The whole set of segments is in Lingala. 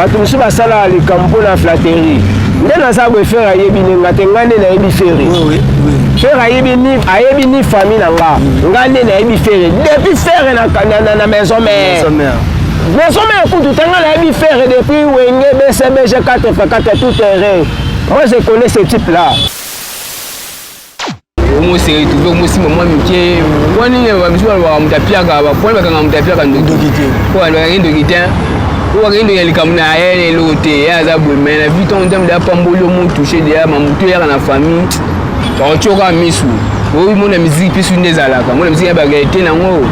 Bato mosusu basalaka likambo mpo na flatterie. Nde naza boye Ferre ayebi nde nga te, nga nde nayebi Ferre. Ferre ayebi ni ayebi ni famille na nga. Nga nde nayebi Ferre. Depuis Ferre na, na, na, na maison mère. Maison mère. Maison mère kutu te nga nayebi Ferre depuis Wenge BCBG 4x4 tout terrain. Moi je connais ce type là. Omo se retrouve omo simba mwa mike wani bamisu balobaka moto apiaka bapwani bakanga moto apiaka ndoki te po bakangi ndoki te po bakangi ndoki ya likambo na ye na eloko te ye aza boye mai na vie ntongo nzambe apamboli omo touche deya mamoto eyaka na famille bakotyoka misu oyo mona miziki mpe soki nde ezalaka mona miziki ya barealité nango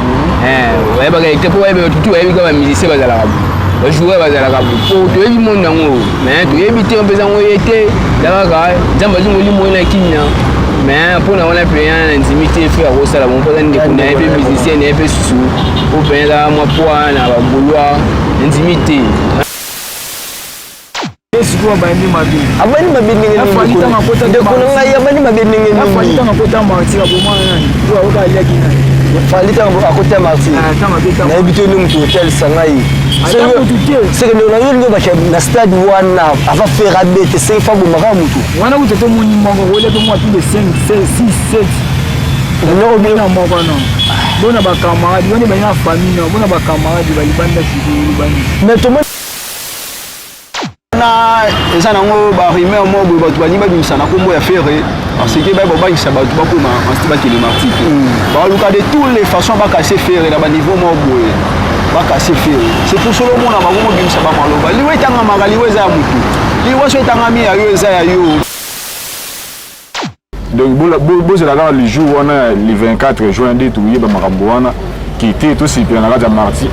bayebaka te mpo bayebi tutu bayebi kaka bamusicien bazalaka bajoueur bazalaka bo po toyebi monde yango mais toyebi te mpenza yango ye te eza kaka nzambe azwi molimo ye na kimia mais mpo na wana mpenza na ndimi te fe akosala bongo mpo aza ndeko na ye mpe musicien na ye mpe susu oyo mpenza eza mwa poids na bagaulois na ndimi te. Sikoyo abandi mabe. Abandi mabe ndenge nini? Ndeko na ngai abandi mabe ndenge nini? Fally ntango akota martyr aboma nani? Oyo akoka aliaki nani? Fally ntango akota martyr ah, nayebi te nde moto otalisa ngai seke ndeko na yo olingi obakisa na stade wana ava Ferre abete seke fa abomaka motu wana kuta tomoni moko kolia mpe mwa plus de 5 6 7 na moko no bona bacamarade wana bali na famille no bona bacamarade balibanda sikoyo libanda mais tomoni na eza nango ba rumeur moko boye bato balingi babimisa na nkombo ya Ferre parce que baye babangisa bato bakoma bakende martyr te mm. baluka de toutes les façons bakase Ferre na baniveau moko boye bakase Ferre c'est pour cela omona bango mobimisa bamaloba liwa etangamaka liwa eza ya motu liwa so etangami ya yo eza ya yo. Donc bozela kaka le jour wana le 24 juin nde toyeba makambo wana kite tosepela na kati ya marti.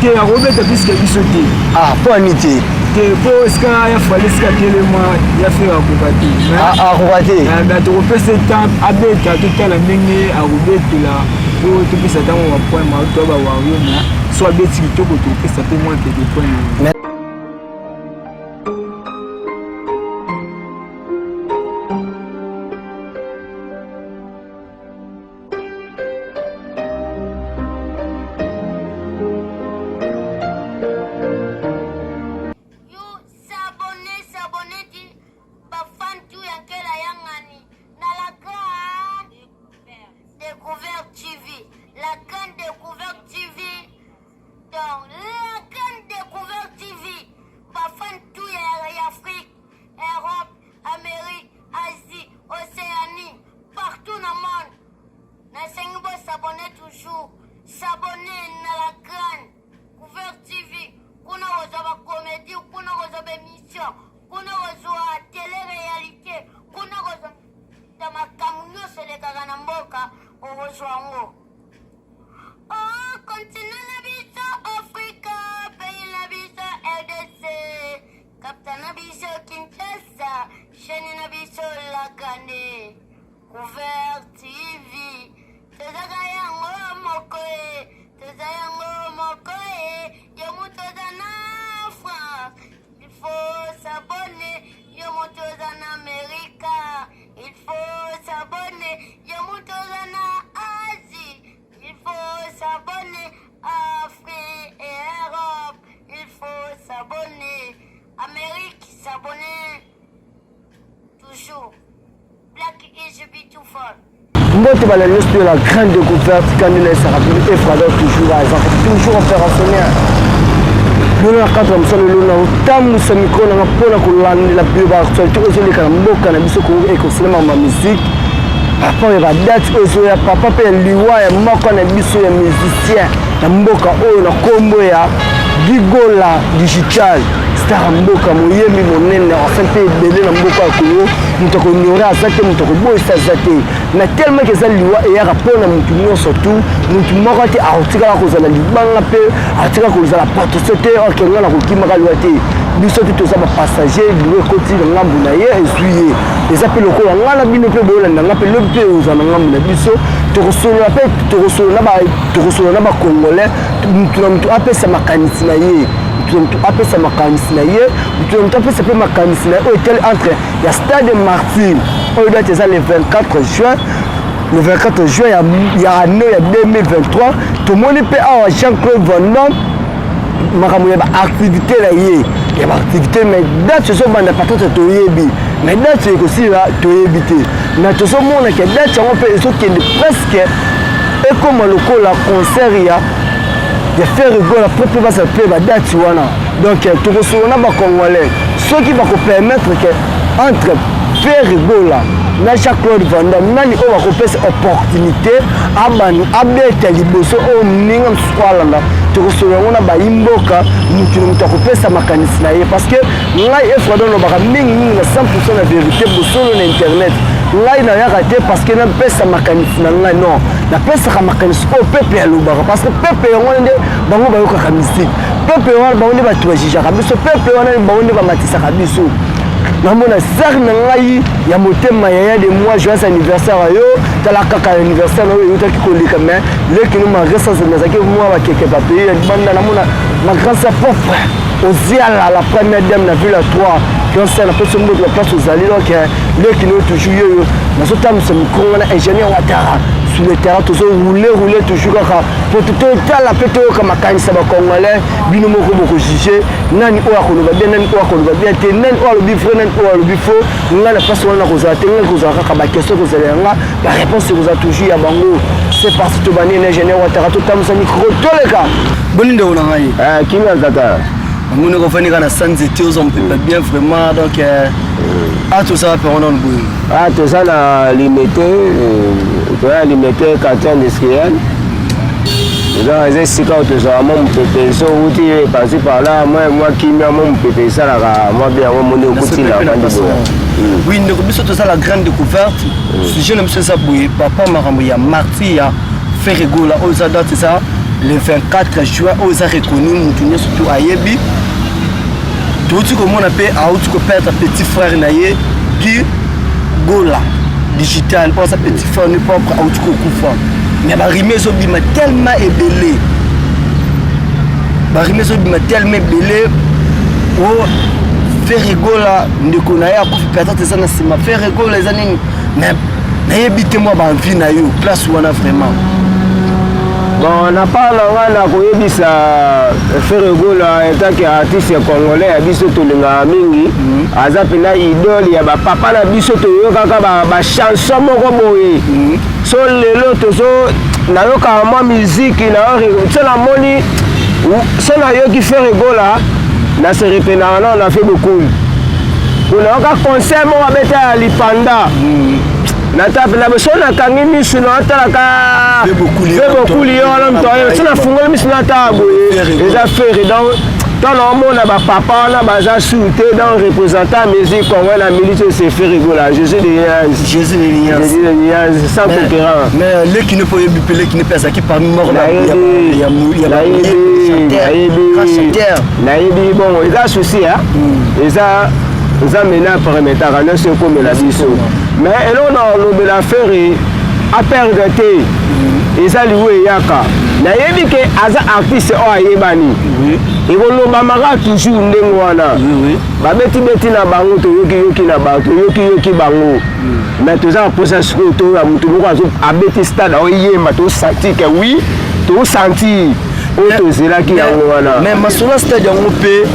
Te akobeta puisque biso te. Ah mpo ani te? Te mpo esika ya Fally esika telema ya Ferre akoka te. Ah, akoka te. Ah, mais tokopesa temps abeta totala ndenge akobetela mpo topesa ntango ba point ma to ba wario mais so abeti kitoko tokopesa mpe mwa quelques points na ye. Découverte TV, la grande découverte TV. Donc, la grande découverte TV, ba fan tout ya Afrique, Europe, Amérique, Asie, Océanie, partout dans le monde. Nasengi bo s'abonner toujours, s'abonner na la grande couvert TV. Kuna kozwa ba comédie, kuna kozwa ba émission, kuna kozwa télé réalité, kuna kozwa makambo nyonso elekaka na mboka okozwa yango. Oh, continent na biso Afrika, pays na biso RDC, capitale na biso Kinshasa, chaîne na biso La Grande Couvert TV. Tozaka yango moko e, toza yango moko e, yo moto oza na France, il faut s'abonner, yo moto oza na Amerika, il faut s'abonner, yo moto oza na Asie, il faut s'abonner, Afrique et Europe, il faut s'abonner, Amérique s'abonner toujours. Black is beautiful. Mbote bala nyonso de la grande découverte kandela esaka bino efrada toujours azaka toujours opérationnel lelo na kati ya mosala lelo na kotambwisa mikro nanga mpo na kolandela bino baactualité oyo ezoleka na mboka na biso kongo ekosalema ma musique rapport ya badate oyo ezoya papa mpe ya liwa ya moko na biso ya musicien na mboka oyo na nkombo ya Gigola Digital star ya mboka moyembi monene asali mpe ebele na mboka ya Congo moto akonyore aza te moto akoboyisa aza te na tellement ke eza liwa eyaka mpo na motu nyonso tu motu moko te akotikala kozala libanga mpe akotikala kozala protection te oke ngai nakokimaka liwa te biso te toza bapassager liwa ekoti na ngambo na ye ezwi ye eza mpe lokola ngai na bino mpe boyolanda ngai mpe lobi mpe ozala na ngambo na biso tokosolola mpe tokosolola na bacongolais motu na motu apesa makanisi na ye motu na motu apesa makanisi na ye motu na motu apesa mpe makanisi na ye oyo etali entre ya stade martyr oyo date eza le 24 juin le 24 juin ya, ya année ya 2023 tomoni mpe awa jean claude van damme. Makambo ya baactivité na ye, ya baactivité, mais date ezobanda peut-être toyebi, mais date ekosila toyebi te. Mais tozomona ke date yango mpe ezokende presque ekóma lokola concert ya Ferre Gola po mpe basala mpe badate wana. Donc tokosolola na bacongolais soki bakopermettre ke entre Ferre Gola na Jean-Claude Van Damme, nani oyo bakopesa opportunité abeta liboso, oyo moninga mosusu alanda. Tokosolola yango na bayimboka, mutu na moto akopesa makanisi na ye, parce que ngai Efrado alobaka mingimingi na 100 na vérité, bosolo na internet. Ngai nayaka te parce que napesa makanisi na ngai, non, napesaka makanisi oyo peuple alobaka, parce que peuple yango wana nde bango bayokaka musique, peuple wana bango nde bato bajugeaka biso, peuple wana bango nde bamatisaka biso. Namona sœur na ngai ya motema, yaya de moi, joyeux anniversaire yo. Tala kaka anniversaire na oyo eutaki koleka, mais lekino malgré ça nazalaki mwa bakeke bapays ya libanda. Namona ma grande sœur propre Oziala, la première dame na ville ya 3, grande sœur, napesi mbote la place ozali. Donc lekino toujours yoyo nazotambwisa micro wana, ingénieur Watara sur le terrain, tozo rouler rouler toujours kaka po totala mpe toyoka makanisi ya bacongolais. Bino moko bokojuge nani oyo akoloba bien, nani oyo akoloba bien te, nani oyo alobi vrai, nani oyo alobi faux. Ngai na place wana nakozala te, ngai kozala kaka baquestion ekozala yanga, baréponse ekozala toujours ya bango. C'est parti, tobandi na ingénieur Watara, totambwisa micro, toleka. Boni ndeko na ngai? Kimia tata. Namoni kofandi kaka na sa nzete, ozwa mopepe bien vraiment. Donc a tosala mpe wana boye. Ah, toza na Limete, toza na Limete, quartier industriel. Eza esika oyo tozwaka mwa mopepe. So outi par-ci par-là, mwa kimia, mwa mopepe esalaka mwa be yango moni okuti na vandi boya. Oui ndeko, biso toza la grande découverte. Sujet na biso eza boye papa, makambo ya martyr ya Ferre Gola oyo eza date eza le 24 juin, oyo eza reconnu, motu nyonso tu ayebi. Touti komona mpe auti koperdre petit frère na ye Guy Gola digital, oyo aza petit frère ne propre, auti kokufa. Mais barumeurs ezobima tellement ebele, barumeurs ezobima tellement ebele o Ferre Gola ndeko na ye akufi, peut-être eza na nsima Ferre Gola, eza nini, mais nayebi te. Mwa baenvie na yo place wana vraiment? Bon, na part na ngai, na koyebisa Ferre Gola etake artiste congolais ya biso tolingaka mingi, aza mpenza idole ya bapapa na biso. Toyokaka bachanson moko boye. So lelo tozo nayokaka mwa miziki, so namoni, so nayoki Ferre Gola, naserepenaka nao na fe bokulu po nayoka concert moko abeta ya lipanda. Nata mpenza so nakangi misu, naotalaka Mpe bokuli. Mpe bokuli yo wana moto aye, so nafungoli misu, natala boye, eza Ferre. Donc ntango naomona bapapa wana baza sur te, donc représentant musique congolais na minute oyo, c'est Ferre Gola, Jésus de nuances. Jésus de nuances. Jésus de nuances, sans concurrent. Mais leki ne mpo oyebi mpe leki ne mpe azalaki parmi moko Nayebi. Nayebi, nayebi. Grand chanteur. Nayebi. Bon, eza souci, eza Nzambe nde apermettaka nyonso ekomela biso. Mais eloko na olobela, Ferre aperdre te, eza liwo eyaka. Nayebi ke aza artiste oyo ayebani, ekolobamaka toujours ndenge wana. Babetibeti na bango, toyokiyoki na bango, toyokiyoki bango, mais toza na mposa sikoyo toyoka motu moko abeti stade, aoyemba, tosentir ke oui, tosentir oyo tozelaki yango wana. Mais masolo stade yango mpe,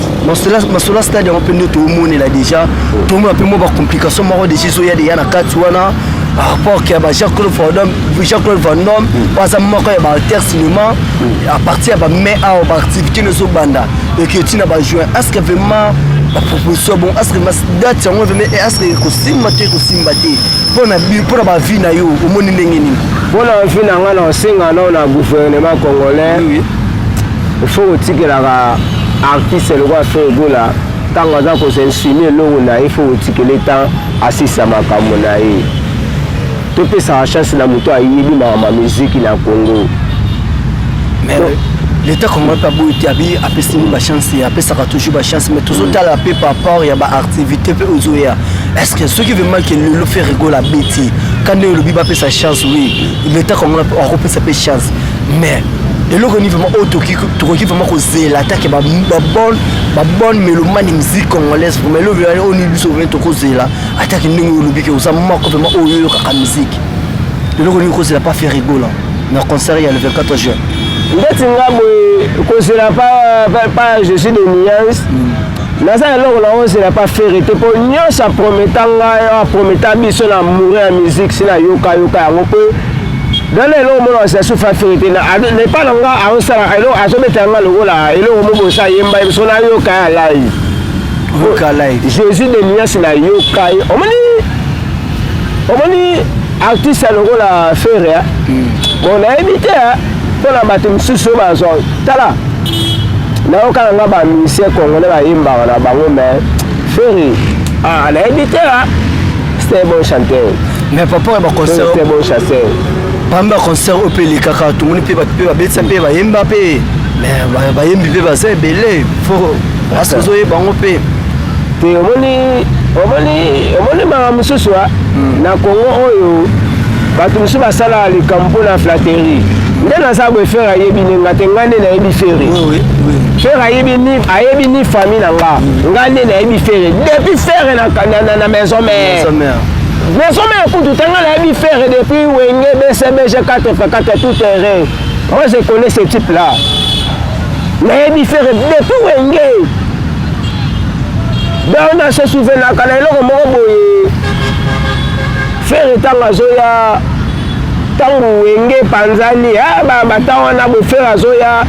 masolo stade yango mpe nde tomonela déjà, tomona mpe mwa bacomplication moko déjà ezoya deya na kati wana par rapport ke ya ba Jean-Claude Van Damme. Jean-Claude Van Damme oyo aza moko ya baacteur cinéma, à partir ya bamai awa baactivité no ezobanda eke ntina bajuin. Est ce que vraiment baproposition, bon, est ce que date yango vraiment, est ce que ekosimba te, ekosimba te? Mpona bavie na yo, omoni ndenge nini? Mpona vie na ngai, na osenga nao na gouvernement congolais, il faut kotikelaka artiste lokola Ferre Gola, ntango aza kosinstruire eloko na ye, faut kotikela temps asisa makambo na ye. Topesaka chance na moto ayebi makambo ya miziki na Congo. Mais l'état congolais mpe aboyi te, abi apesi nini bachance, apesaka toujours bachance, mais tozotala mpe par rapport ya baactivité mpe ozoya. Est ce que soki vraiment ke lelo Ferre Gola abeti ka nde olobi bapesa chance, oui, l'état congolais mpe akopesa mpe chance, mais eloko nini vraiment oyo tokoki vraiment kozela atake babonne mélomane musique congolaise vraiment, eloko oyo nini biso vraiment tokozela atake ndenge olobi ke oza moko vraiment oyo oyokaka musique, eloko nini kozela pa Ferre Gola na concert ya le 24 juin? Ndeti nga boye kozela pa, pa, pa je suis de nuance naza eloko na ozela pa Ferre te mpo nyonso aprometa ngai aprometa biso na moure ya musique si nayokayoka yango mpo dans eloko mona ozela so fa Ferre te epa na nga aosala eloko azobeta nga lokola eloko mobosa ayemba ye so nayoka ya live. Yoka live. Jésus de nuance nayoka ye. Omoni artiste lokola Ferre, bon, nayebi te mpona bato mosusu oyo bazwa. Tala, nayoka na nga bamusicien congolais bayembaka na bango, mais Ferre, ah, nayebi te. C'est un bon chanteur. Mais papa ya baconcert, c'est un bon chasseur. Pamba baconcert oyo mpe elekaka, tomoni mpe bato mpe babetisa mpe bayemba mpe, mais bayembi mpe baza ebele, faut parce ozoyeba yango mpe. Te, omoni makambo mosusu na Congo oyo, bato mosusu basalaka likambo mpo na flatterie. Nde naza boye, Ferre ayebi nenga te, ngai nde nayebi Ferre. Ferre ayebi ni famille na nga, ngai nde nayebi Ferre depuis Ferre na Maison Mère. Maison Mère kutu te, ngai nayebi Ferre depuis Wenge BCBG 4 x 4 tout terrain. Moi, je connais ce type là nayebi Ferre depuis Wenge. Donc na se souvenaka na eloko moko boye, Ferre ntango azoya, ntango Wenge epanzani, bata wana boye, Ferre azoya.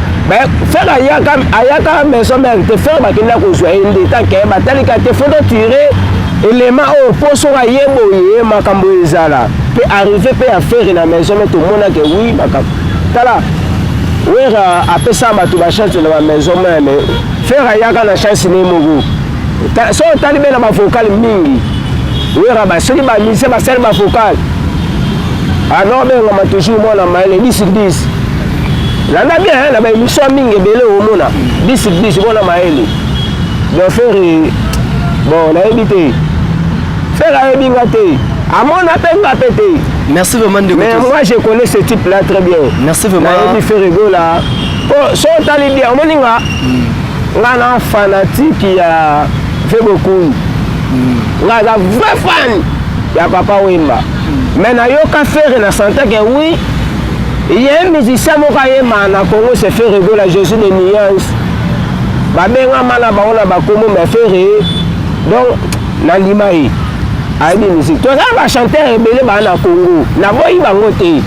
Ferre ayaka Maison Mère te. Ferre bakenda kozwa ye nde tanke batalika te, faut totire elema oyo mpo soki aye boye makambo ezala mpe arrivé mpe ya Ferre na Maison Mère. Tomonake wi makambo. Tala, Wera apesa bato bachance na bamaison mère, mais Ferre ayaka na chance ne moko. So otali mpe na bavocal mingi, Wera, soki bamusicien basali bavocal, alors bengama toujours mwana mayele 10 10. Landa bien na baémission mingi ebele, omona 10 10, mwana mayele. Donc Ferre, bon, nayebi te, Ferre ayebi nga te, amona mpe nga mpe te. Merci vraiment, ndeko. Mais moi, je connais ce type là très bien. Merci vraiment. Nayebi Ferre Gola po so otali bien, omoni nga na fanatique ya ve beaucoup, nga aza vrai fan ya Papa Wemba, mais nayoka Ferre na santa ke oui, il y a un musicien moko ayemba na Congo, c'est Ferre Gola Jésus de nuance. Babengama na bango na bakombo, mais Ferre, donc nandima ye ayebi musique. Toza na bachanteur ebele baa na Congo, naboyi bango te,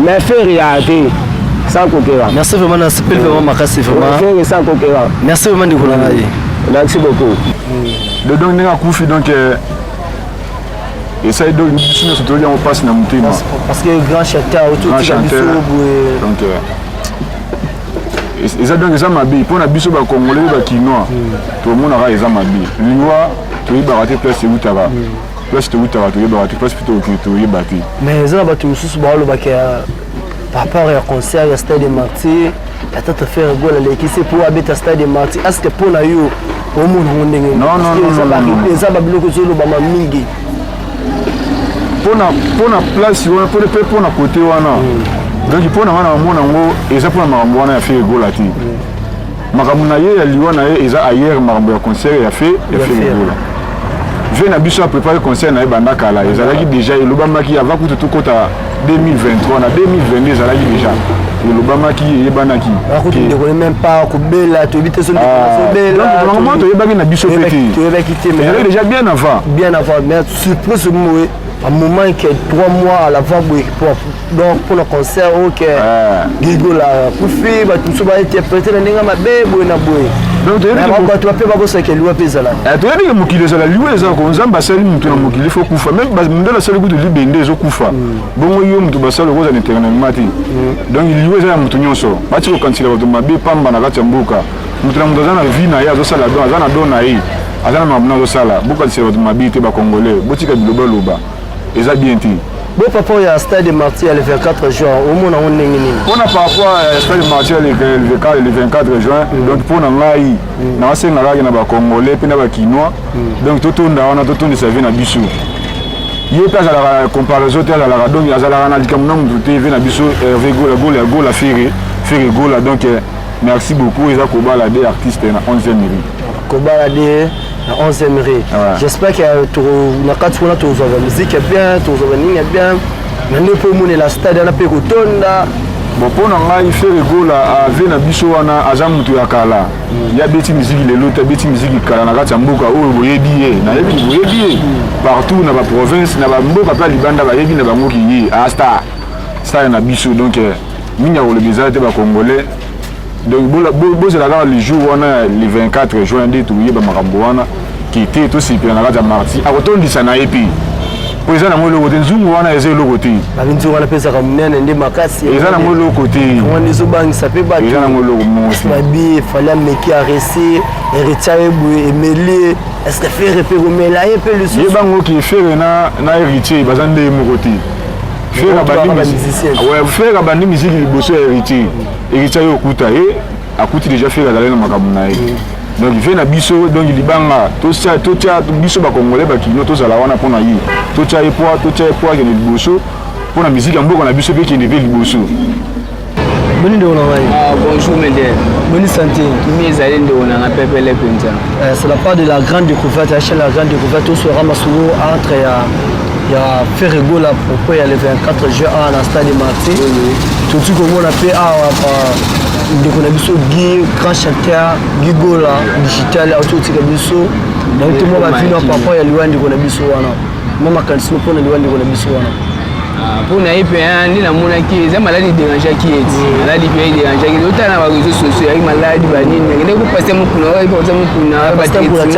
mais Ferre ya te sans kokera. Merci vraiment, nasepeli vraiment makasi vraiment. Ferre sans kokera. Merci vraiment, ndeko na ngai. Merci beaucoup. Donc ndenge akufi, donc esali, donc biso nyonso toyoki yango mpasi na motema. Parce que grand chanteur. Grand ototika biso chanteur. boye. Donc eza, donc eza mabe mpona biso bacongolais mpe bakinois. Tomonaka eza mabe. Liwa toyebaka te place eutaka, place toutaka toyebaka te, place mpe tokokende toyeba te. Mais eza na bato mosusu baolobaka par rapport ya concert ya Stade de Martyr ya tata Ferre Gola, alekisi mpo abeta Stade de Martyr. Est ce que mpo na yo omona yango ndenge? Non, non, non, non, non, non. Eza babiloko ezolobama mingi. Mpona place wana, mpona mpe mpona côté wana, donc mpona wana bamona yango eza mpona makambo wana ya Ferre Gola te. Makambo na ye ya liwa na ye eza ailleurs. Makambo ya concert ya Ferre Gola, ve na biso aprépare concert na ye banda kala, ezalaki déjà elobamaki avant kutu tokɔta 2023. Na 2022 ezalaki déjà elobamaki, eyebanaki. Bakuti ndeko même pas kobela, toyebi te so ndeko azobela. Donc makambo toyebaki na biso mpe te. Toyebaki te. Ezalaki déjà bien avant. Bien avant, mais surprise moye un moment que 3 mois à l'avant boye donc mpona concert oyo ke Gola akufi, bato mosusu bainterprete na ndenge mabe boye na boye. Donc toyebi ke bato bape babosaka liwa mpe ezalaka. Toyebi ke mokili ezala, liwa eza ko Nzambe asali motu na mokili fo kufa. Même mondele asali kutu libende ezokufa, bongo yo moto basali okozala éternellement te. Donc liwa eza ya motu nyonso. Bati kokanisela bato mabe pamba na kati ya mboka. Moto na moto aza na vie na ye, azosala don, aza na don na ye, aza na makambo na azosala. Bokanisela bato mabe te. Bacongolais, botika bilobaloba, eza bien te. Bo papa oyo ya Stade Martyr ya le 24 juin, omona yango ndenge nini? Mpona par rapport ya Stade Martyr le 24 juin, donc mpona ngai nawasenga kaka na bacongolais mpe na bakinois, donc totonda wana, totondisa vie na biso. Ye mpe azalaka comparaison te, azalaka, donc azalaka na likambo na motu te. Vie na biso Hervé Gola, Gola, Gola, Ferre, Ferre Gola. Donc merci beaucoup. Eza kobala de artiste na 11e rue. Kobala de na 11e rue. J'espère que na kati kuna tozwa bamusike ya bien, tozwa banini ya bien na nde mpo omonela stade wana mpe kotonda. Bon, mpo na ngai, Ferre Gola ave na biso wana aza moto ya kala. Ye abeti miziki lelo te, abeti miziki kala na kati ya mboka oyo. Boyebi ye, nayebi boyebi ye partout na baprovince, na bamboka mpe ya libanda, bayebi na bango ki ye a star, star na biso. Donc mingi ya koloba eza te. Bacongolais, donc bozela kaka le jour wana, le 24 juin, nde toyeba makambo wana ke te. Tosepela na kati ya Martyrs, akotondisa na ye mpe, po eza nango eloko te. Nzungu wana eza eloko te. Babinzungu wana mpe ezalaka monene nde makasi. Eza nango eloko te. Wana ezobangisa mpe bato. Eza nango eloko moko te. Babi efali ameki aresi Héritier ye boye, emeli. Est ce que Ferre mpe komela ye mpe lisusu? Yebango ke Ferre na Héritier baza nde ye moko te. Ferre abandi misiki liboso ya Héritier. Héritier ye okuta ye, akuti déjà Ferre azali na makambo na ye. Donc ve na biso, donc libanga totia biso bacongolais, bakino tozala wana mpona ye, totia ye poids, totia ye poids, akende liboso mpona misiki ya mboka na biso mpe ekende mpe liboso. Boni, ndeko na ngai? Ah, bonjour Mede. Boni santé? Kimi ezali, ndeko na nga, pepele mpenza. C'est la part de la grande découverte ya chaîne la grande découverte. Toswaka masolo entre ya Ferre Gola, propos ya le 24 juin awa na stade Martyrs. Toti komona mpe awa ndeko na biso Guy, grand chanteur Guy Gola digital, auti kotika biso. Nayoki te mwa bavino papa ya liwa ndeko na biso wana, mwa makanisi mpona liwa ndeko na biso wana. Mpo na ye mpe nde namonaki eza maladi edérangeaki ye ti maladi mpe edérangeaki. Otala na baréseaux sociaux, yaki maladi banini, akende kopase mokuna, kopasa mokuna, batraitement,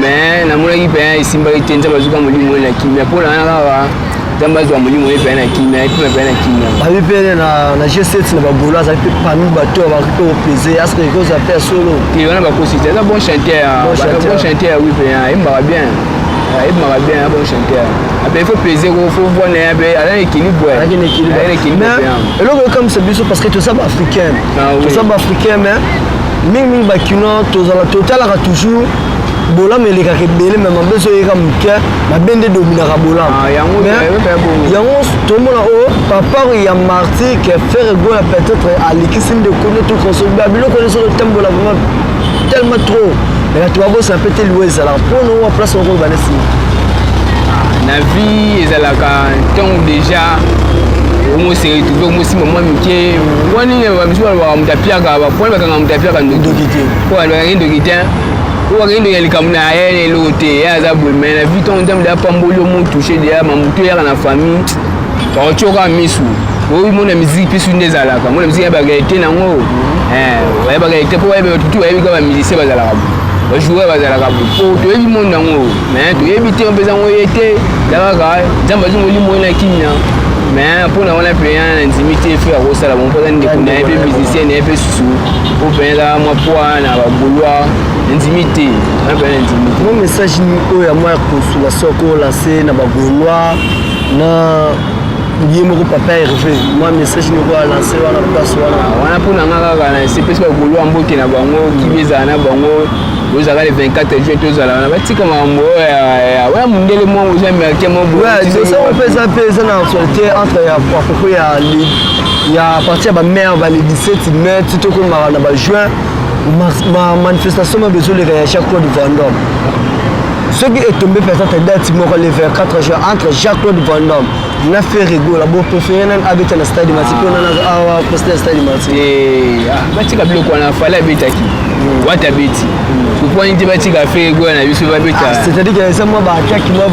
mais namonaki mpe esimbaki te. Nzambe azuka molimo ye na kimia. Mpo na wana kaka Nzambe azwa molimo ye mpe na kimia, epe mpe na kimia. Babi mpe na G7 na bagolo azali mpe parmi bato oyo bakoki mpe kopese. Aske ekozala mpe ya solo? Te, wana bakosi te. Aza bon chanteur, bon chanteur, oui, mpe ayembaka bien, ayembaka bien, bon chanteur. Ape il faut peser, ko faut voir na ye aza na équilibre. Équilibre. Eloko ekamwisa biso, parce que toza baafricain, toza baafricain, mais mingimingi bakinois tozala totalaka toujours bolamu elekaka ebele, mais mabe ezoyeka moke, mabe nde dominaka bolamu. Yango tomona oyo papa ya Martyrs ke Ferre Gola peut-être alekisi ndeko nde tokonsoba biloko nyonso totambola vraiment tellement trop, mais bato babosana mpe te liwa ezalaka mpona owa place moko bana nsima. Na vie ezalaka ntango déjà omose retrouve, omosimba mwa mike wani. Bamisu balobaka moto apiaka, baponi bakanga moto apiaka ndoki te, po bakangi ndoki te, po bakangi ndoki ya likambo na ye na eloko te. Ye aza boye, mais na vie ntango Nzambe apamboli yo, motouche deya mamutu eyaka na famille, bakotioka misu. Oyo mona musique mpe su nde ezalaka, mona musique yabaka ete nango, bayebaka ete mpo bayeba tutu, bayebi kaka bamusicien bazalaka bo, bajoueur bazalaka bo, po toyebi monde yango, mais toyebi te mpenza yango ye te. Eza kaka Nzambe azwi molimo ye na kimia. Mais mpona wana mpenza na ndimi te fe akosala bongo, mpo aza ndeko na ye mpe musicien na ye mpe susu, po mpenza mwa poids na bagaulois, na ndimi te wana mpenza, na ndimi te. Mwa message nini oyo ya mwa ya consolation kolance na bagaulois na ye moko papa Hervé? Mwa message nini okoya lance wana, place wana? Wana mpo na nga kaka na sepesi bagaulois, mbote na bango, kimi ezala na bango. Ozalaka le 24 juin, tozala wana. Batika makambo oyo wana, mondele mwa oza américain mwa. Dossier mpe eza mpe eza na actualité entre ya à propos ya partir ya bamare ba le 17 mai ti tokomaka na bajuin, manifestation mabe ezoleka ya Jacques Claude Van Damme. Soki etombe peut-être date moko le 24 juin, entre Jacques Claude Van Damme na Ferre Gola, bo préféré nani abeta na stade Martyrs? Mpo nana awa président ya stade Martyrs. Batika biloko wana. Fally abetaki, wata abeti, kopwani te. Batika Ferre Gola na biso babeta. C'est-à-dire que eza mwa baattaque mwa.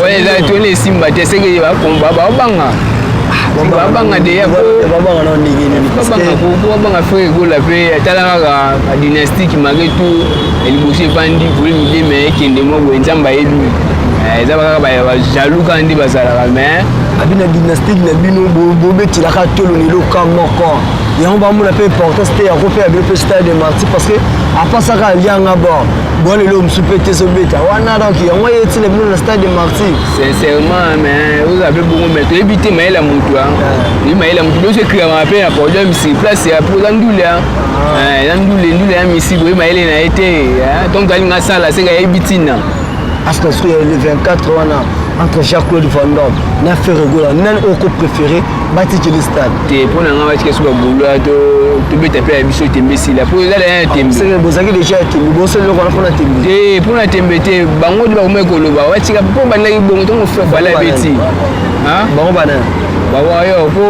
Wana eza toni esimba te, seke baobanga, babanga deya. Babanga na ndenge nini? Babanga Ferre Gola mpe atala kaka badynastique malgré tout liboso evandi volume de, mais ekende mwa boye. Nzambe ayebi, eza kaka bajaloux kaka nde bazalaka, mais Abi na dynastique na bino bobetelaka tolo na eloka moko yango, bamona mpe importance te yango mpe ya bino mpe stade de Martyrs, parce que apasaka alianga bord bon lelo mosusu mpe te ezobeta wana. Donc yango ye ntina bino na stade de Martyrs. Sincèrement, mais ozala mpe bongo, mais toyebi te mayele ya motu, toyebi mayele ya motu. Biso ekriamaka mpe na podium sur place ya po eza ndule, eza ndule, ndule ya misiki, oyebi mayele na ye te. Donc alinga asala seka, ayebi ntina. Parce que soki le 24 wana, entre Jacques Claude Van Damme na Ferre Gola, nani oko préféré batikeli stade? Te, mpo na nga batika so bagaulois, tobeta mpe ya biso tembe esila, mpo eza ya tembe. Bozalaki déjà ya tembe, bosala eloko wana mpona tembe? Te, mpo na tembe te. Bango nde bakomaki koloba batika mpo bandaki bongo ntongo Fally abeti. Bango banani? Bawarrior po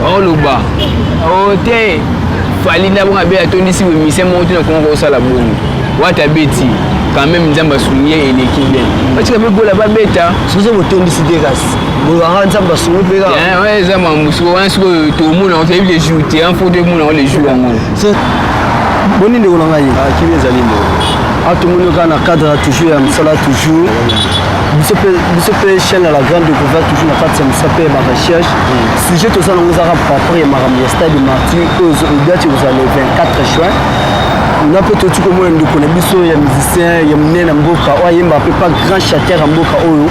baoloba o te Fally nde abonga abe atondisi boye musicien moko te na Kongo kosala bongo. Wata abeti quand même, Nzambe asungi ye, eleki bien. Batika mpe Gola babeta. Soki botondisi te, kasi bolobaka Nzambe asungi mpe kaka. Wana eza makambo sikoyo, wana sikoyo tomona yango, toyebi le jour te, fo tomona yango le jour yango. Boni ndeko na ngai? Kimi ezali ndeko. Atomoni kaka na cadre ya toujours ya mosala, toujours biso mpe chaîne ya La Grande Découverte, toujours na kati ya mosala mpe ya barecherche. Sujet toza nango ezaka par rapport ya makambo ya Stade Martyr oyo date ekozala le 24 juin. Na mpe toti komona ndeko na biso ya musicien ya monene na mboka oyo ayemba mpe pa grand chanteur ya mboka oyo,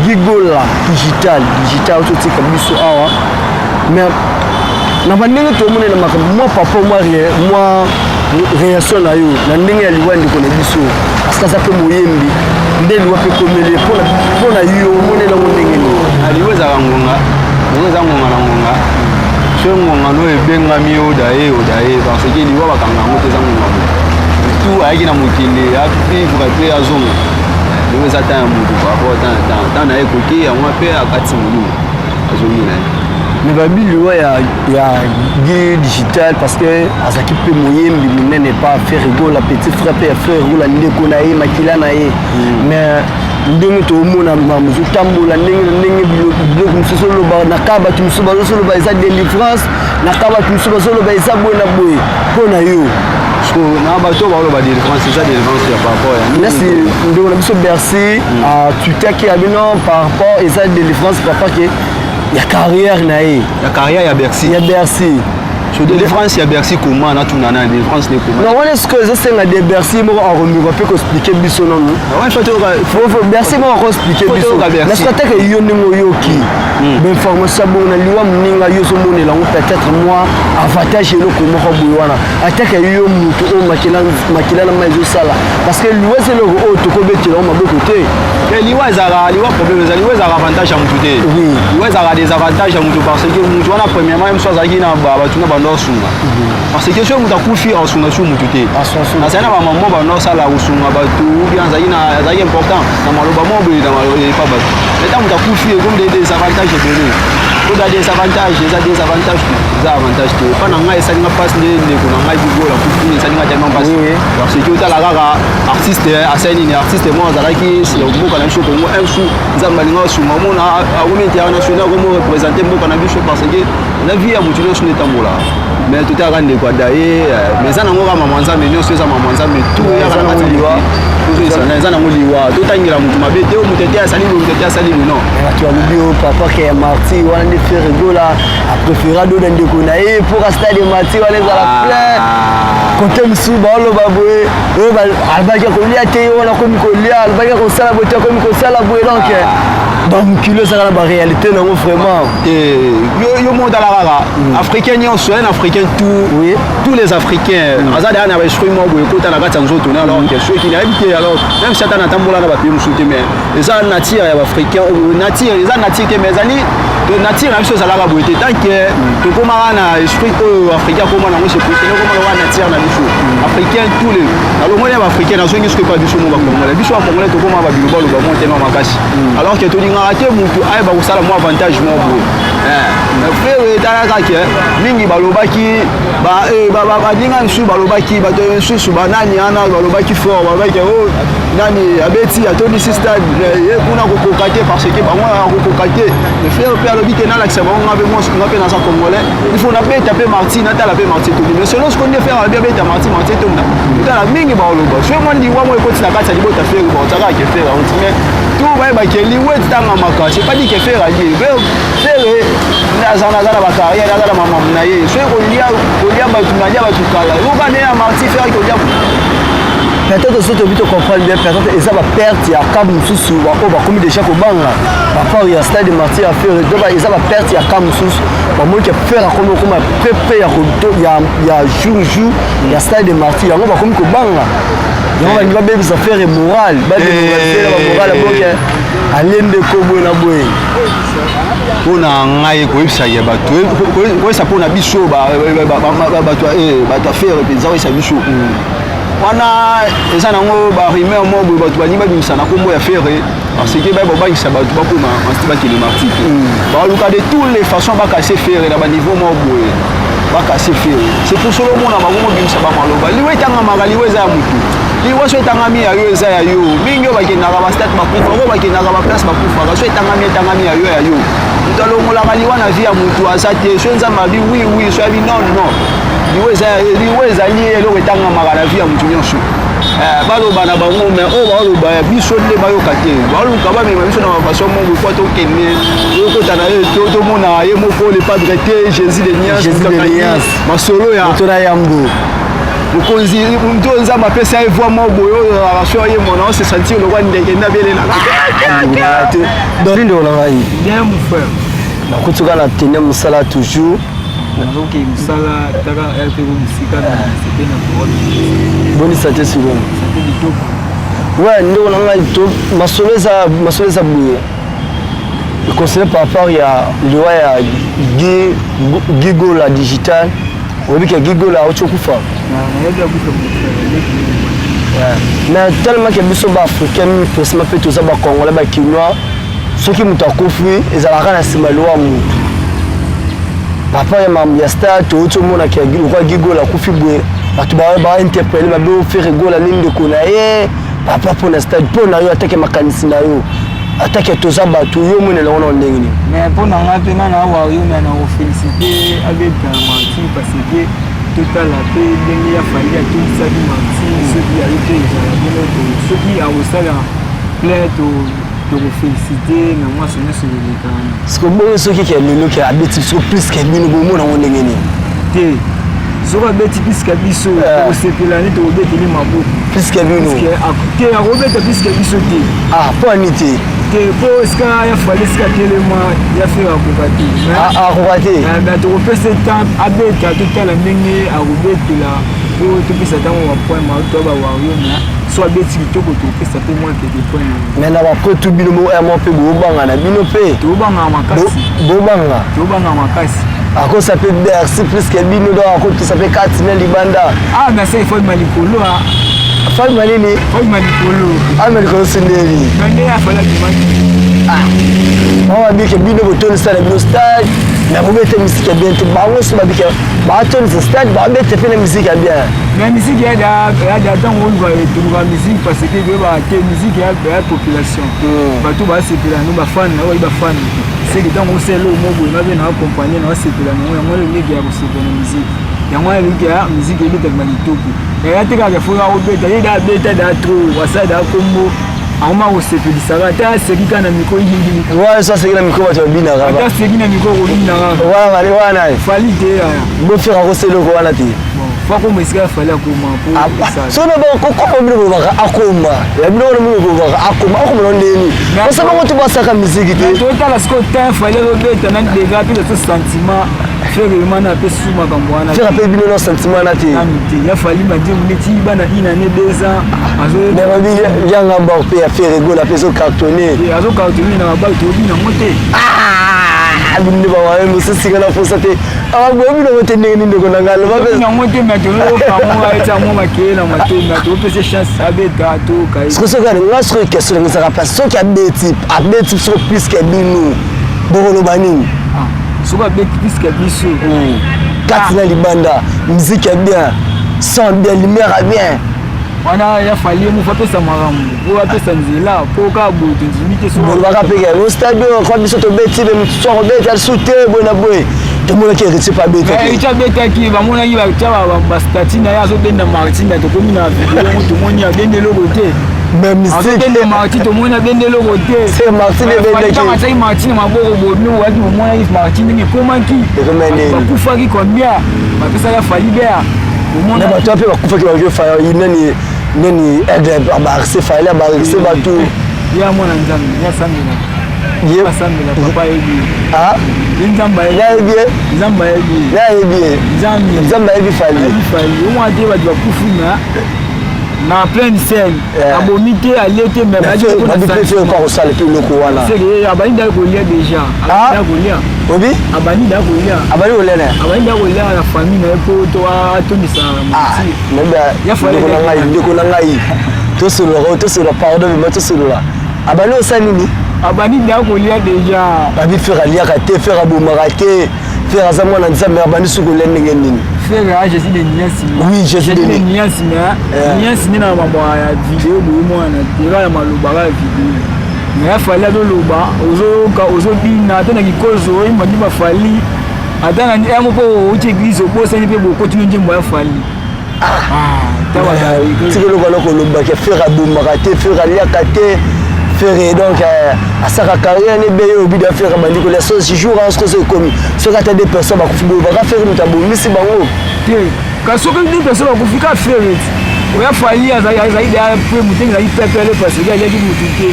Gigola Digital, Digital oyo totika biso awa. Mais na bandenge tomonela makambo, mwa papa, mwa réaction na yo na ndenge ya liwa ndeko na biso, parce que aza mpe moyembi, nde liwa mpe komeli mpo na yo, omonela yango ndenge nini? Liwa ezalaka ngonga, ngonga eza ngonga na ngonga. So ngonga no ebengami, oda ye, oda ye, parce que liwa bakanga yango te, eza ngonga. Motu ayaki na mokili avivre mpe azonga. Liwa eza temps ya motu par rapport temps na ye ekoki, yango mpe akati molimo, azongi na ye. Mais babi liwa ya Guy Digital, parce que azalaki mpe moyembi monene pa Ferre Gola, petit frère mpe ya Ferre Gola, ndeko na ye, makila na ye. Mais ndenge toomona makambo ezotambola, ndenge na ndenge, biloko mosusu oloba na ka bato mosusu bazosoloba eza délivrance, na ka bato mosusu bazoloba eza boye na boye. Mpo na yo? Na bato baloba délivrance, eza délivrance ya par rapport ya Nasi ndeko na biso Bercy atutaki ya bino par rapport eza délivrance par rapport ke ya carrière na ye. Ya carrière ya Bercy? Ya Bercy. So délivrance ya Bercy comment? Natuna na délivrance ne comment? Non, wana est-ce que ezosenga de Bercy moko akomeka mpe koexpliquer biso nanu? Bercy moko akoexpliquer biso. Nasoki atake yo ndenge oyoki bainformation ya bongo na liwa moninga, yo ozomonela yango peut-être mwa avantage, eloko moko boye wana, atake yo moto oyo makila na mai ezosala, parce que liwa eza eloko oyo tokobetela yango maboko te. Liwa ezalaka, liwa problème eza, liwa ezalaka avantage ya motu te, liwa ezalaka désavantage ya motu, parce que motu wana premièrement ye mosu azalaki na bato na bando osunga, parce que soki moto akufi, akosunga su motu te. Azali na bamamo bando osala kosunga bato, ou bien azalaki important na maloba mo boye na epa bato. Mais ntango moto akufi, ekomi de désavantage ebele. Oza désavantage, eza désavantage, eza avantage te. Epa na ngai esalinga mpasi nde ndeko na ngai Bigola akufi, esalinga tellement mpasi, parce que otala kaka artiste asali nini, artiste moko azalaki mboka na biso Kongo un su Nzambe alinga asunga, omona akomi international, akomi représente mboka na biso, parce que na vie ya motu nyonso nde etambola. Mais totalaka ndeko adaye, mais eza nango kaka mama Nzambe, nyonso eza mama Nzambe, tout eyaka na kati ya liwa, eza nango liwa. Totangela motu mabe te, moto ete asali boye, moto ete asali boye, non. Bato balobi oyo papa ke ya Martyr wana nde Ferre Gola apréféra doda ndeko na ye mpo ka Stade Martyr wana ezala plein. Kote mosusu baoloba boye, oyo alobaki kolia te, ye wana akomi kolia, alobaki kosala boye te, akomi kosala boye. Donc bamokili ezaka na baréalité nango vraiment. Yo mo otala kaka africain nyonso, un africain tout, oui. Tous les Africains aza deya na baesprit moko boye ekota na kati ya nzoto na. Alors que soki nayebi te, alors même si ata natambola na bapays mosusu te, mais eza nature ya baafricain, nature eza nature te, mais ezali nature na biso ezalaka boye te. Tant que tokomaka na esprit oyo africain akoma nango, c'est pour ekoma lokola nature na biso africain, tous les nalongoli ya baafricain, nazongi soki epa biso mo bacongolais. Biso bacongolais tokoma babilobaloba mo tema makasi, alors que tolingaka te motu ayeba kosala mwa avantage moko boye. Frère, etalaka ke mingi balobaki, baninga misusu balobaki, bato misusu banani wana balobaki fort, balobaki o nani abeti atondisi stade ye kuna kokoka te, parce que bango akokoka te. Mais frère mpe alobi te, nalakisa bango nga mpe, nga mpe naza congolais, il faut nabeta mpe Martyr, natala mpe Martyr tondi. Mais selon siko nde frère alobi abeta Martyr, Martyr tonda. Otala mingi baoloba soki mwa liwa mo ekoti na kati ya libota frère, baotaka ke frère auti, mais tout bayebake liwa etangamaka, c'est pas dit que frère alie. Frère aza na bacarrière, aza na mamamu na ye. Soki kolia, kolia bato, nalia bato kala, yoka nde ya Martyr, frère kolia. Peut-être soki tobi tocomprendre bien, peut-être eza baperte ya camp mosusu oyo bakomi déjà kobanga bapart ya Stade Martyr ya Ferre. Donc eza baperte ya camp mosusu, bamoni ke Ferre akomi okoma près ya jour jour ya Stade Martyr, yango bakomi kobanga, yango balingi babebisa Ferre moral, babebisa bamoral boke ale ndeko boye na boye. Mpo na ngai koyebisaka bato, koyebisa mpo na biso bato ya Ferre mpenza, koyebisa biso. Wana eza nango barumeur moko boye, bato balingi babimisa na nkombo ya Ferre parce que baye babangisa bato bakoma bakende martyr te. Baluka de toutes les façons bakase Ferre na baniveau moko boye, bakase Ferre. C'est pour cela omona bango mobimisa bamaloba. Liwa etangamaka, liwa eza ya motu, liwa so etangami ya yo, eza ya yo. Mingi oyo bakendaka bastade bakufa, oyo bakendaka baplace bakufaka, so etangami, etangami ya yo, ya yo. Moto alongolaka liwa na vie ya motu aza te. So Nzambe abi oui, oui, so abi non, non. Liwa eza, liwa ezali eloko etangamaka na vie ya motu nyonso. Baloba na bango, mais oyo baoloba ya biso nde bayoka te. Baluka bamema biso na bafaçon moko po tokende tokota na ye, tomona ye moko le padre te, Jésus de Nias. Jésus de Nias. Masolo ya moto na yambo. Mokonzi, moto oyo Nzambe apesa ye voix moko boye, oyo ozalaka so ye mona ose sentir lokwa ndeke nde abelelaka. Donc ndeko na ngai. Bien, mon frère. Nakuti kaka na tene mosala toujours. Nazoke mosala taka rp mosika na sepe na parole. Boni sante sikoyo? Sante kitoko. Ouais, ndeko na ngai, to masolo eza, masolo eza boye conseiller par rapport ya liwa ya Guy Gola digital. Oyebi ke Guy Gola auti okufa? Nayebi akufa, mon frère, leki. Mais tellement ke biso baafricain mingi, précisément mpe toza bacongolais, bakinois, soki moto akufi ezalaka na nsima liwa motu papa ya makambo ya stade. Touti omonaki lokwa Guy Gola akufi boye, bato bainterpele babe Ferre Gola nini, ndeko na ye papa mpo na stade. Mpo na yo, atake makanisi na yo, atake toza bato, yo omonela ngo na ndenge nini? Mais mpo na nga mpe nga na awa yo me na kofélicité abeta na martyr, parce que totala mpe ndenge ya Fally atonisaki martyr. Soki aye mpe ezala bongo, soki akosala plein, tokofélicité na mwasi nyonso eleka wana. Siko bongo soki ke lelo ke abeti siko plus ke bino, bomona ngo ndenge nini? Te, soki abeti plus ke biso, tokosepela nde, tokobeteli maboko. Plus ke bino? Te, akobeta plus ke biso te. Ah, mpo ani te? Te, mpo esika ya Fally, esika telema ya Ferre akoka te. Akoka te. Mais tokopesa temps abeta, totala ndenge akobetela, po topesa ntango bapoint to bawario. Mais so abeti kitoko, tokopesa mpe mwa quelques point. Mais na bakotu bino mo mo mpe bobanga na bino mpe. Tobangaka makasi. Bobanga. Tobangaka makasi. Akosa mpe Bercy plus ke bino, donc akotisa mpe kati na libanda. Ah, mais ça il faut ma likolo, ah. Falma nini? Falma likolo. Alma likolo sindeli. Nde afala bimaki. Bango babike bino botondisa na bino stade, mais bobete musique ya bien te. Bango so babike batondisa stade, babete mpe na musique ya bien. Mais musique ya da, ntango oluka toluka musique, parce que toyebaka te musique ya population, bato basepela yango, bafane na oyo bafane seke. Ntango osala eloko moko boye, nga mpe na accompagne na basepela nango. Yango wana eleki ya kosepela na musique, yango wana eleki ya musique ebetaka kitoko. Eya te kaka fo akobeta ye da, abeta da trop, asala da kombo akoma kosepelisaka. Ata aseki kaka na micro. Wana so aseki na micro, bato babinaka. Ata aseki na micro, kobinaka. Wana wana. Fally te yaya. Bofeka kosala eloko wana te. Fo akoma esika Fally akoma po. Soki kokoma, bino bolobaka akoma ya bino wana, bino bolobaka akoma, akoma na ndeni osa bango to basaka misiki te. Totala sikoyo temps Fally azobeta na dega, apesa so sentiment. Ferre mana apesi su makambo wana. Ferre ape bino na sentiment wana te. Nanu te. Ya Fally banzembo neti bana une année, 2 ans. Mais babi yanga mbor mpe ya Ferre Gola mpe ezocartonne. Azocartonne na babali, toyobi nango te. Bino nde bawaye mosusu na posa te, boyebi nango te. Ndenge nini, ndeko na ngai, aloba mpe. Nango te, mais toyoka mo aeta mo makeye na matoi, mais topesa chance abeta, toyoka ye. Soki soki nga soki question nango ezaka place, soki abeti, abeti soko plus ke bino, bokoloba nini? Soki abeti plus ke biso? Kati na libanda, musique ya bien, son bien, lumière ya bien. Wana ya Fally ye moko apesa makambo po apesa nzela, po kaka boye tondimi te. Bolobaka mpe ke no stade oyo kwa biso tobeti, me mosusu akobeta lisusu te boye na boye. Tomonaki Héritier mpe abetaki. Héritier abetaki, bamonaki batya bastati na ye azobenda martyr, mais tokomi na video yango, tomoni abenda eloko te. Mais mystique. Azobenda martyr, tomoni abenda eloko te. C'est martyr ebendaki. Atiaki martyr na maboko boye, biloko oyaki bomonaki martyr ndenge ekomaki. Ekomaki. Bakufaki combien? Bapesaka Fally ber. Na bato mpe bakufaki, bakoki nani nani, aigle abarise Fally, abarise bato. Ya mwana Nzambe ya sambela. Ye asambela, papa ayebi. Ah. Ye Nzambe ayebi. Nayebi ye. Nzambe ayebi. Nayebi ye. Nzambe. Nzambe ayebi Fally. Ayebi Fally. Omwana te, bato bakufi na Na pleine scène, abomi te, alie te, mais babi kosala mpe eloko wana. Abandi da kolia déjà. Abandi kolia. Obi? Abandi da kolia. Abandi kolia na? Abandi da kolia na famille na ye mpo to atondisa mati. Ndeko na ngai, ndeko na ngai. Tosolola, tosolola, pardon, mais tosolola. Abandi osala nini? Abandi da kolia déjà. Babi Ferre aliaka te, Ferre abomaka te. Ferre aza mwana Nzambe, abandi soki kolia ndenge nini? Ferre a Jésus de Nias. Oui, Jésus de Nias, mais Nias nde na mambo ya video boye mwana tera ya maloba ya video. Mais afali azoloba, ozoyoka, ozobina ata na kikozo oyemba nde bafali ata na yango mpo outi église obosani mpe bokoti no nzembo ya fali. Tika eloko wana kolobaka Ferre abomaka te, Ferre aliaka te, Ferre donc asaka carrière ne beye obida Ferre abandi kolia so jour wana soki ekomi soki ata deux personnes bakufi boye baka Ferre moto abomisi bango te. Kasi soki deux personnes bakufi ka Ferre ti oya fali azali deya pe motenge ezali pepele parce que aliaki motu te,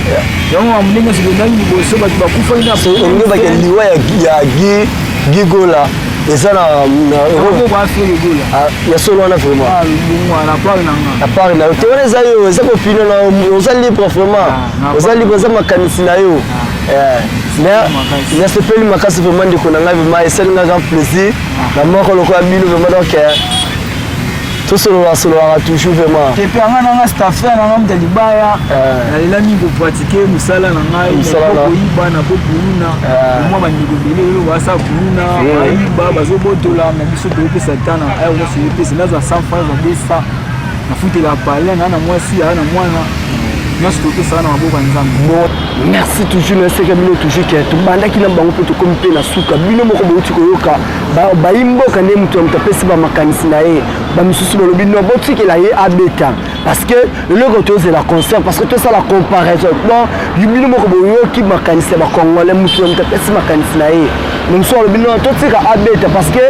yango makambo ndenge nyonso ebendaki liboso bato bakufaki na olingi bake liwa ya Guy Gola eza na ya solo wana vraiment na part na yo te, wana eza yo, eza opinion na oza libre vraiment, oza libre, eza makanisi na yo. Mais nasepeli makasi vraiment, ndeko na ngai, vraiment esali nga grand plaisir na moko lokola bino vraiment. Donc tosolola sololaka toujours vraiment. Epe anga nanga staffer nanga moto ya libaya, nalela mingi kopratike mosala na ngai, koyiba na kokuluna omwa bandeko ebele oyo basala kuluna, bayiba, bazobotola na biso. Toyopesa ta na ayo nyonso oyopesa, nazwa 100 francs, nazwa 200, nafutela palin naa na mwasi aa na mwana nyonso, topesaka na maboko ya Nzambe. Bon, merci toujours na eseka bino toujours ke tobandaki na bango mpe tokomi mpe na suka. Bino moko bouti koyoka bayi mboka nde moto ya moto apesi bamakanisi na ye. Bamisusu balobi no, botikela ye abeta parce que eloko tozela concert, parce que tosala comparaison. Bon, bino moko boyoki makanisi ya bacongolais, moto ya moto apesi makanisi na ye. Mosusu alobi no, totika abeta parce que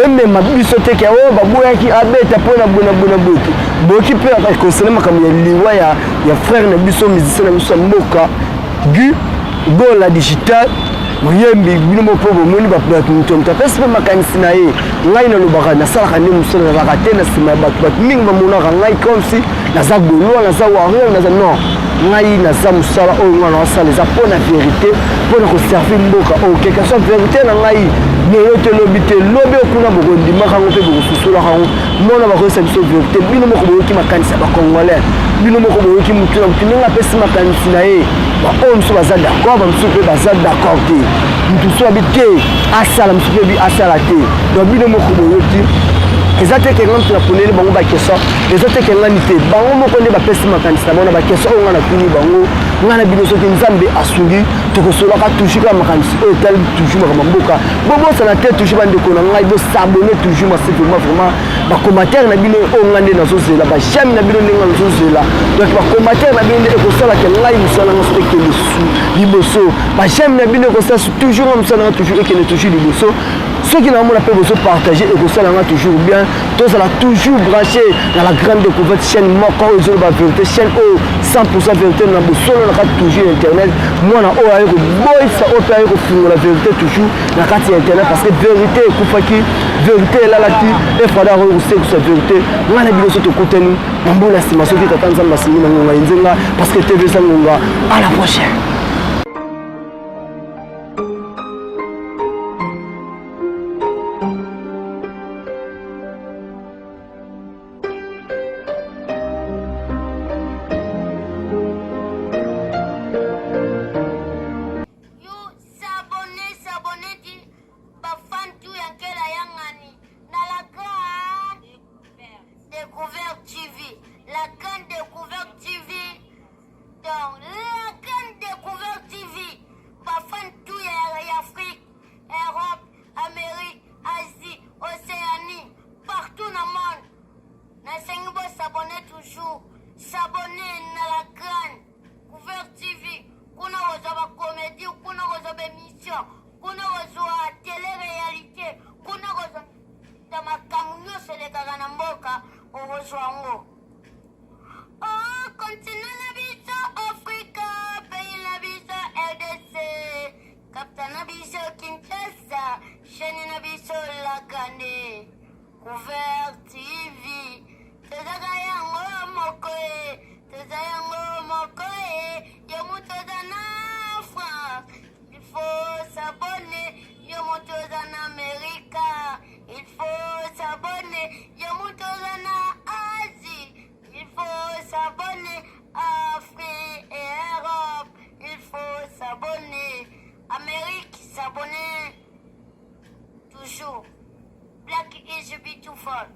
emema biso te ke oyo baboyaki abeta mpo na boye na boye na boye te. Boyoki mpe concerne makambo ya liwa ya frère na biso, musicien na biso ya mboka, Guy Gola Digital, moyembi. Bino moko mpo bomoni bato, moto moto apesi mpe makanisi na ye. Ngai nalobaka, nasalaka nde mosala, nazalaka te na nsima ya bato. Bato mingi bamonaka ngai comme si naza gaulois, naza warrior, naza non. Ngai naza mosala oyo ngai naosala eza mpo na vérité, mpo na koservir mboka oyo. Quelque soit vérité na ngai lelo te, lobi te, lobi okuna bokondimaka yango mpe bokosusolaka yango. Mona bakoyesa biso vérité. Bino moko boyoki makanisi ya bacongolais, bino moko boyoki motu na motu ndenge apesi makanisi na ye. Baoyo mosusu baza d'accord, bamosusu mpe baza d'accord te. Motu mosusu abi te asala, mosusu mpe bi asala te. Donc bino moko boyoki, eza te ke nga moto naponeli bango baquestion, eza te ke ngani te, bango moko nde bapesi makanisi na bango na baquestion oyo nga natuni bango. Ngai na bino, soki Nzambe asungi, tokosolaka toujours kaka makanisi oyo etali toujours makambo ya mboka. Bobosana te toujours, bandeko na ngai, bosabone toujours massivement vraiment. Bacommentaire na bino oyo ngai nde nazozela, baj'aime na bino ndenge nazozela. Donc bacommentaire na bino nde ekosalaka ngai mosala nga soki ekende su liboso. Baj'aime na bino ekosala toujours nga mosala nga toujours ekende toujours liboso. Soki naomona mpe bozopartage, ekosala nga toujours bien. Tozala toujours branché na La Grande Découverte, chaîne moko oyo ezoloba vérité, chaîne oyo 100 vérité na bosolo na kati toujours ya internet. Mwana oyo aye koboyisa oyo mpe aye kofungola vérité toujours na kati ya internet, parce que vérité ekufaki, vérité elalaki, efada oyo kosekisa vérité. Ngai na bino so tokutani na mbula nsima, soki tata Nzambe asingi na ngonga yenzenga, parce que TV eza ngonga. À la prochaine. You s'abonner, s'abonner di bafan tout ya nkela ya ngani na La Grande Découverte TV. La Grande Découverte TV. Donc La Grande Découverte TV, bafan tout ya Afrique, Europe, Amérique, Asie, Océanie, partout na monde, nasengi bosabone toujours, s'abonner na La Grande Couvert TV. Kuna kozwa bacomédie, kuna kozwa baémission, kuna kozwa télé réalité, kuna kozwa ta makambo nyonso elekaka na mboka, okozwa yango. Oh, continent na biso Afrika, pays na biso RDC, capitale na biso Kinshasa, chaîne na biso La Grande Couvert TV, tozaka yango moko. Toza yango moko e, yo moto oza na France, il faut s'abonner, yo moto oza na Amerika, il faut s'abonner, yo moto oza na Asie, il faut s'abonner, Afrique et Europe, il faut s'abonner, Amérique s'abonner, toujours. Black is beautiful.